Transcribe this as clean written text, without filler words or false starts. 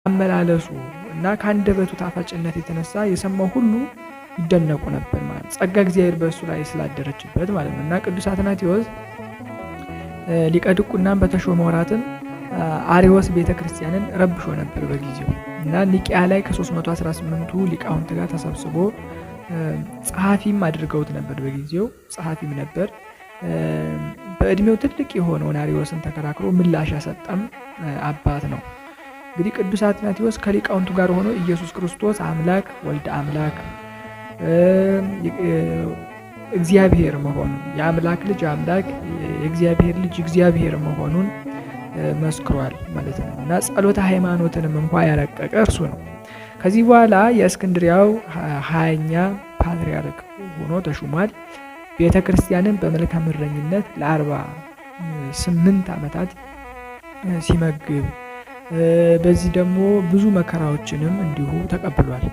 ከአመላለሱ እና ከአንደበቱ ጣፋጭነት የተነሳ የሰማው ሁሉ ይደነቁ ነበር ማለት ጸጋ እግዚአብሔር በእሱ ላይ ስላደረችበት ማለት ነው። እና ቅዱስ አትናቴዎስ ሊቀ ዲቁናን በተሾመ ወራትም አሪዎስ ቤተ ክርስቲያንን ረብሾ ነበር በጊዜው። እና ኒቂያ ላይ ከ318ቱ ሊቃውንት ጋር ተሰብስቦ ጸሐፊም አድርገውት ነበር። በጊዜው ጸሐፊም ነበር። በእድሜው ትልቅ የሆነውን አሪዎስን ተከራክሮ ምላሽ ያሰጠም አባት ነው። እንግዲህ ቅዱስ አትናቴዎስ ከሊቃውንቱ ጋር ሆኖ ኢየሱስ ክርስቶስ አምላክ ወልደ አምላክ እግዚአብሔር መሆኑን፣ የአምላክ ልጅ አምላክ፣ የእግዚአብሔር ልጅ እግዚአብሔር መሆኑን መስክሯል ማለት ነው። እና ጸሎተ ሃይማኖትንም እንኳ ያረቀቀ እርሱ ነው። ከዚህ በኋላ የእስክንድሪያው 20ኛ ፓትርያርክ ሆኖ ተሹሟል። ቤተ ክርስቲያንን በመልካም እረኝነት ለ48 ዓመታት ሲመግብ በዚህ ደግሞ ብዙ መከራዎችንም እንዲሁ ተቀብሏል።